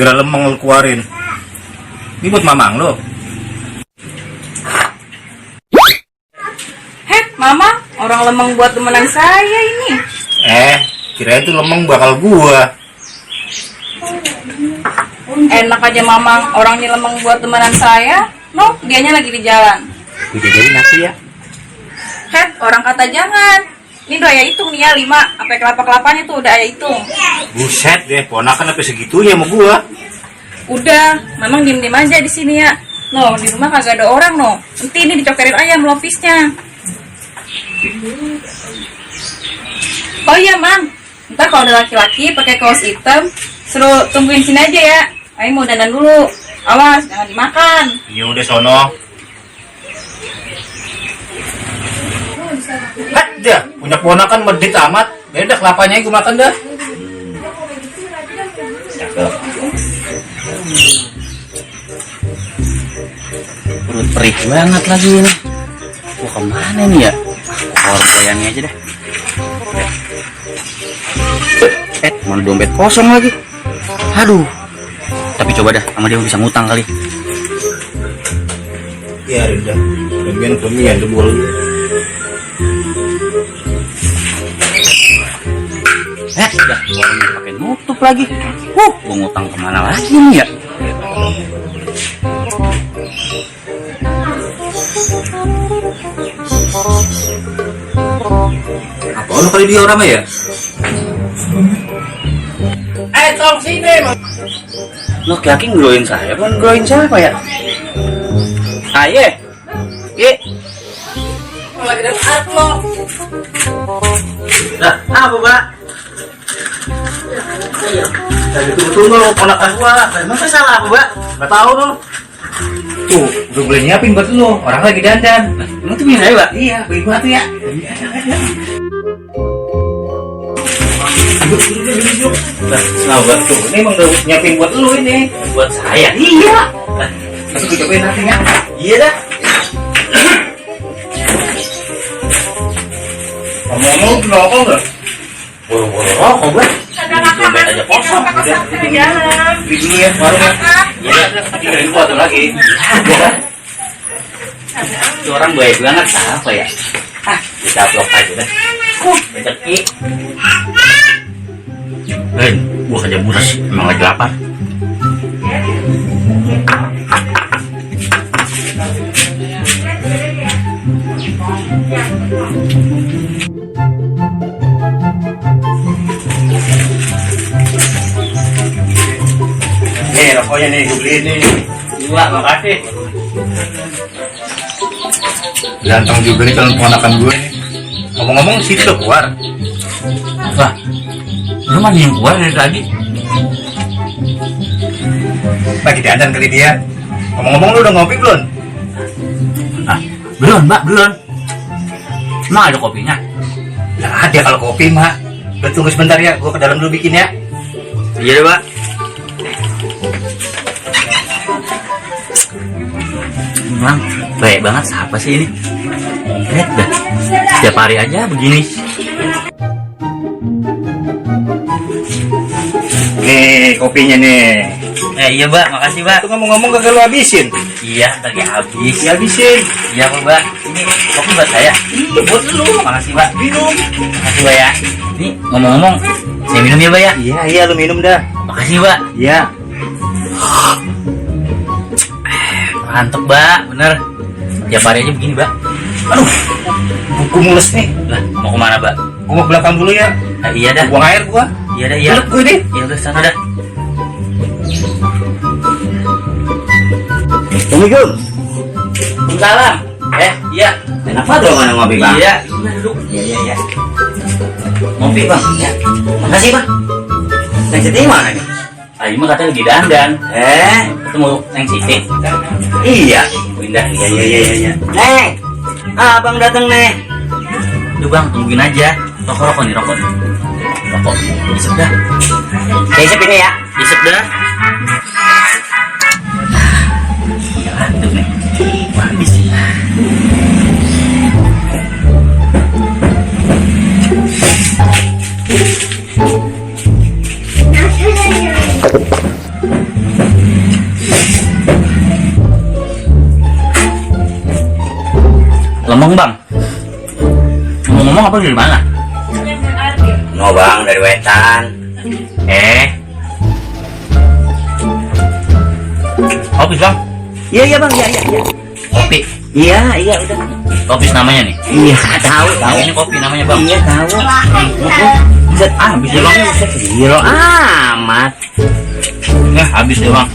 Gara lemeng lu keluarin. Ini buat mamang lo. Mama, orang lemeng buat temenan saya ini. Kira itu lemeng bakal gua. Enak aja Mama, orangnya lemeng buat temenan saya. No, dianya lagi di jalan. Udah jadi nasi ya. Orang kata jangan. Ini udah ayah hitung nih ya, 5. Sampai kelapa-kelapanya tuh udah ayah hitung. Buset deh, ponakan sampai segitunya sama gua. Udah, memang diem-diem aja di sini ya. No, di rumah kagak ada orang no. Nanti ini dicokerin ayam lopisnya. Oh iya Mang, ntar kalau ada laki-laki pakai kaos hitam, suruh tungguin sini aja ya. Ayah mau dandan dulu. Awas, jangan dimakan. Ya udah sono. Dah, punya ponakan medit amat. Beda kelapanya gue makan dah. Perut perih banget lagi ini. Wah, kemana nih ya? Keluar bayangnya aja deh. Mana dompet kosong lagi. Aduh. Tapi coba dah, sama dia bisa ngutang kali. Ya udah, kelebihan debol. Udah, warungnya pakai nutup lagi. Gua ngutang kemana lagi nih ya? Apa lu kali dia orang ya? Tolong sini. Lo kaki ngeluarin saya, bukan ngeluarin siapa ya? Aye. Ye. Lagi dapat lo. Lah, apa, Pak? Tadi betul lo ponakan gua. Masa salah apa, Pak? Gak tahu lo. Tuh, udah boleh nyiapin buat lo. Orang lagi dandan. Emang tuh punya saya, Pak? Iya, beli buat ya. Duduk. Nah, buat tuh. Ini emang udah nyiapin buat lo ini. Buat saya? Iya. Tapi gue cobain nanti ya. Iya dah. Ngomong-ngomong, kenapa enggak? Boro-boro rokok, Pak. Dompet aja kosong. Beli dulu ya, warungnya. Iya, tinggalin gua tuh lagi. Itu orang baik banget, apa ya? Kita blok aja dah. Rezeki. Gua kerja buras, emang lagi lapar. Nih, rokoknya nih, gue beliin nih. Dua, makasih. Ganteng juga nih calon ponakan gue nih. Ngomong-ngomong, situ udah keluar. Wah, lu mana yang keluar dari tadi? Lagi dandan kali dia. Ngomong-ngomong, lu udah ngopi belum? Belum, Mbak, belum. Emang ada kopinya? Nggak ada kalau kopi, Mak. Udah tunggu sebentar ya, gue ke dalam dulu bikin ya. Iya deh, Pak. Emang baik banget siapa sih ini? Lihat dah, setiap hari aja begini. Nih, kopinya nih. Iya, Mbak, makasih, Mbak. Itu ngomong-ngomong gak lu habisin? Iya, tadi habis. Habisin. Iya, Mbak. Ini kopi buat saya. Iya, buat lu. Makasih, Mbak. Minum. Makasih, Mbak ya. Ini ngomong-ngomong, saya minum ya, Mbak ya. Iya, lu minum dah. Makasih, Mbak. Iya. Mantep, Mbak, bener. Tiap hari aja begini, Mbak. Aduh, buku mules nih. Lah, mau kemana, Mbak? Gue mau belakang dulu ya. Nah, iya dah. Buang air gua. Iya dah, iya. Peluk gue nih. Ya udah, sana dah. Assalamualaikum. Salam. Iya. Kenapa dong mana ngopi, Bang? Iya, udah duduk. Iya. Ngopi, Bang. Ya. Makasih, Bang. Neng Siti mana nih? Tadi mah katanya lagi dandan. Ketemu Neng Siti. Iya. Indah. Iya. Neng, abang datang nih. Udah, Bang, tungguin aja. Rokok nih, rokok. Rokok. Isep dah. Isep ini ya. Isep dah. Tuh nih. Wah, habis. Ngomong bang. Ngomong apa dari mana? No bang, dari Wetan. Kopi bang? Iya bang, iya. Kopi? Iya udah. Kopi namanya nih? Iya tahu. Ini kopi namanya bang? Iya tahu. Set habis ya bang? Gila amat. Ya habis ya bang.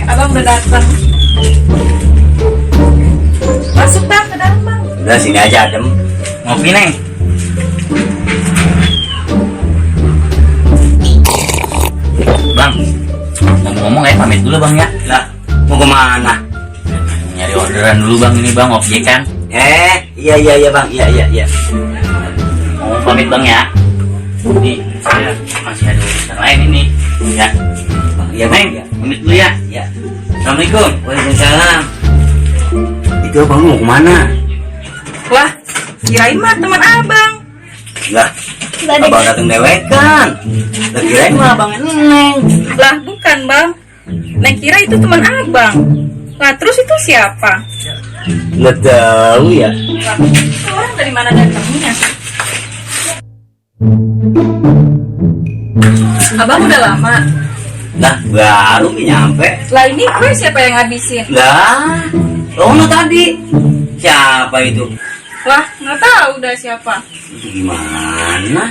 Abang udah datang. Masuk bang ke dalam bang. Udah sini aja adem. Ngopi neng. Bang, ngomong-ngomong pamit dulu bang ya. Lah, mau kemana? Nyari orderan dulu bang, ini bang objek kan? Iya bang, iya. Mau pamit bang ya. Nih, saya masih ada urusan lain ini. Ya. Iya bang, pamit dulu ya. Ya. Assalamualaikum. Waalaikumsalam. Itu abang mau kemana? Wah, kirain mah teman abang. Lah, abang datang dewek kan? Lah kirain mah abang Neng. Lah bukan bang. Neng kira itu teman abang. Lah terus itu siapa? Nggak tahu ya. Lah, itu orang dari mana datangnya? Abang udah lama. Lah baru nyampe. Lah ini kue siapa yang ngabisin? Lah, Rono tadi. Siapa itu? Wah, nggak tahu udah siapa. Itu gimana?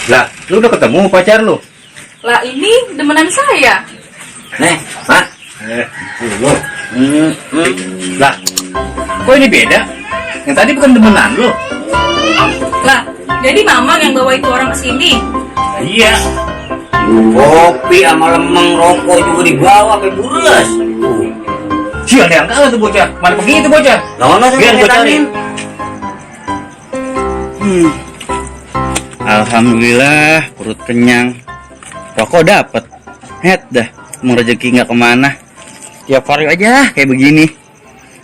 Lah, lu udah ketemu pacar lu? Lah ini demenan saya. Nih, Pak. Lu. Lah, kok ini beda? Yang tadi bukan temenan lu? Lah, jadi mamang yang bawa itu orang ke sini. Iya. Kopi sama lemeng rokok juga dibawa ke bules. Sial yang kalah tuh bocah. Mana pergi itu bocah? Lono Biar gua cari. Alhamdulillah perut kenyang, rokok dapet, dah mau rezeki nggak kemana, tiap hari aja kayak begini,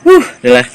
udah lah.